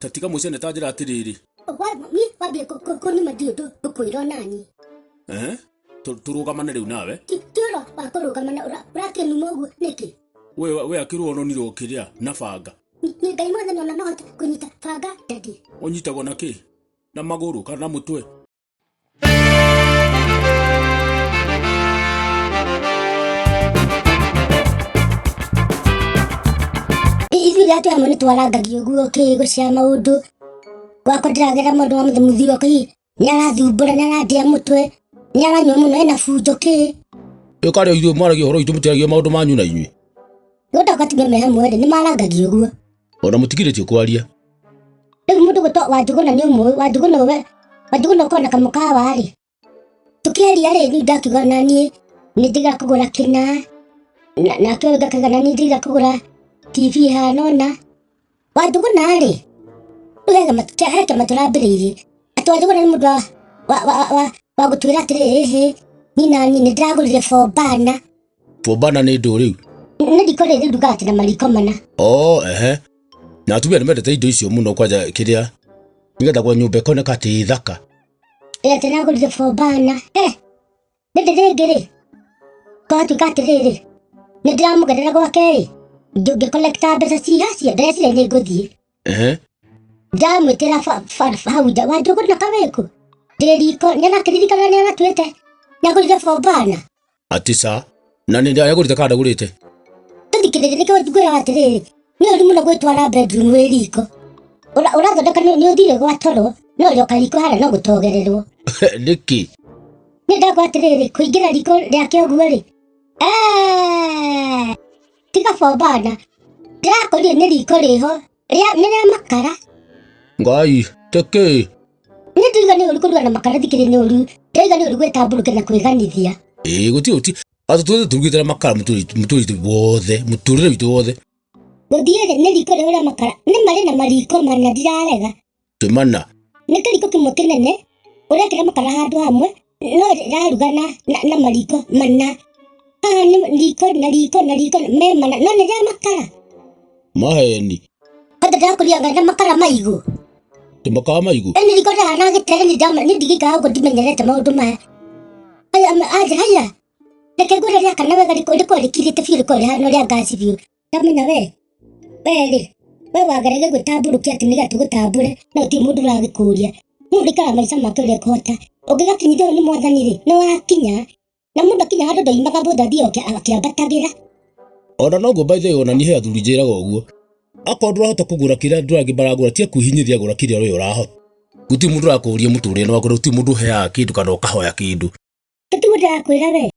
Ta tiga mũcene ta njĩra atĩrĩrĩ. Niĩ wambie kũnuma ndiũ ngũkwĩra onani. Eh? Tũrũgamane rĩu nawe. Ti ũro wa kũrũgamana ũrakĩnuma ũguo nĩkĩ? We we akĩrwo ononire ũkĩrĩa na banga. Niĩ Ngai mwathani ona no hote kũnyita banga daddy. Ũnyitagwo na kĩ? Na magũrũ kana na mũtwe? Ithuĩ rĩrĩa twĩ hamwe nĩ twarangagio ũguo kĩgo cia maũndũ gwakwa ndĩragera maũndũ ma mũthuri wakwa hihi nĩ arathumbũra nĩ arandĩa mũtwe nĩ aranyua mũno ena bunjo kĩ. Ĩ karĩ ithuĩ mwaragia ũhoro witũ mũtiaragia maũndũ manyu na inyuĩ. Nĩ atumia me hamwe rĩ nĩ marangagio ũguo. Ona mũtigirĩtio kwaria. Rĩu mũndũ gwĩtwo Wanjũgũna nĩ ũmũĩ Wanjũgũna we Wanjũgũna ũkoragwo na kamũkawa rĩ tũkĩaria rĩ niĩ ndakiuga na niĩ nĩ njiga kũgũra kĩna nake ũyũ ngakauga na niĩ njiga kũgũra TV ĩhana ũna Wanjũgũna rĩ rĩu he kĩama tũrambĩrĩirie atĩ Wanjũgũna nĩ mũndũ wa gũtwĩra atĩrĩrĩ ĩhĩ niĩ na niĩ nĩ ndĩragũrire bombana. Bombana nĩ ndũ rĩu? Nĩ riko rĩrĩ ndugaga atĩ na mariko mana. Oh, ehe. Na atumia nĩ mendete indo icio mũno kwanja kĩrĩa nĩgetha kwa nyũmba ĩkoneka atĩ ĩ thaka. Ĩ atĩ nagũrire bombana. Eh, rĩndĩ rĩngĩ rĩ gwatuĩka atĩrĩrĩ nĩ ndĩramũgerera gwake rĩ ngĩkolekta mbeca ciha cia ndeciria nĩ ngũthiĩ. Ehe. Ndamwĩtĩra hau nja Wanjũgũna kawĩku ndĩ riko nĩ arakĩririkana nĩ aratuĩte nĩ agũrire bombana. Atĩ ca na nĩ agũrĩte kana ndagũrĩte? Tũthikĩrĩrie nĩkĩo ngwĩraga atĩrĩrĩ nĩ ũru mũno gwĩtwara bedroom wĩ riko ũrathondeka nĩ ũthire gwa toro no ũrĩoka riko harĩa no gũtogererwo. Nĩkĩ? Nĩ ndakwa atĩrĩrĩ kũingĩra riko rĩake ũguo rĩ eh, tiga bombana ndĩrakorire nĩ riko rĩho nĩ rĩa makara. Ngai tĩkĩ? Nĩ ndĩrauga nĩ ũru kũruga na makara thikĩrĩ nĩ ũru ndĩrauga nĩ ũru gwĩtambũrũkia na kwĩganithia. Ĩĩ gũtirĩ gũtirĩ atĩ tũthiĩ tũrugĩte na makara mũtũrĩre wothe mũtũrĩre witũ wothe. Gũthiĩ rĩ nĩ riko rĩho rĩa makara nĩ marĩ na mariko mana ndirarega. Twĩ mana. Nĩ kĩriko kĩmwe kĩnene ũrekĩra makara handũ hamwe no rĩraruga na mariko mana. Haha nĩ riko na riko na riko me mana no nĩ rĩa makara. Maheni. Kwanza ndĩrakũria na makara maigũ. Ti makara maigũ? Ĩni riko rĩhana gĩtere nĩ ndigĩkaga ũguo ndimenyerete maũndũ maya. Aya aja haya. Reke ngwĩre rĩakana wega riko rĩkorwo rĩkirĩte biũ rĩkorwo rĩhana ũrĩa ngaci biũ. Ndamenya we we rĩ we wageragia gwĩtambũrũkia atĩ nĩgetha tũgũtambũre no gũtirĩ mũndũ ũragĩkũria. Mũndũ aikaraga maica make ũrĩa ekũhota. Ũngĩgakinyithio nĩ mwathani rĩ nĩ wakinya. Na mũndũ akinya handũ ndoimaga mũndũ athiaga akĩambatagĩra. Ona noguo by the way ona niĩ he athuri njĩraga ũguo. Akorwo ndũrahota kũgũra kĩrĩa andũ angĩ maragũra tiga kwĩhinyĩrĩria gũra kĩrĩa we ũrahota. Gũtirĩ mũndũ ũrakũria mũtũrĩre waku na gũtirĩ mũndũ ũheaga kĩndũ kana ũkahoya kĩndũ. Tiguo ndĩrakwĩra we.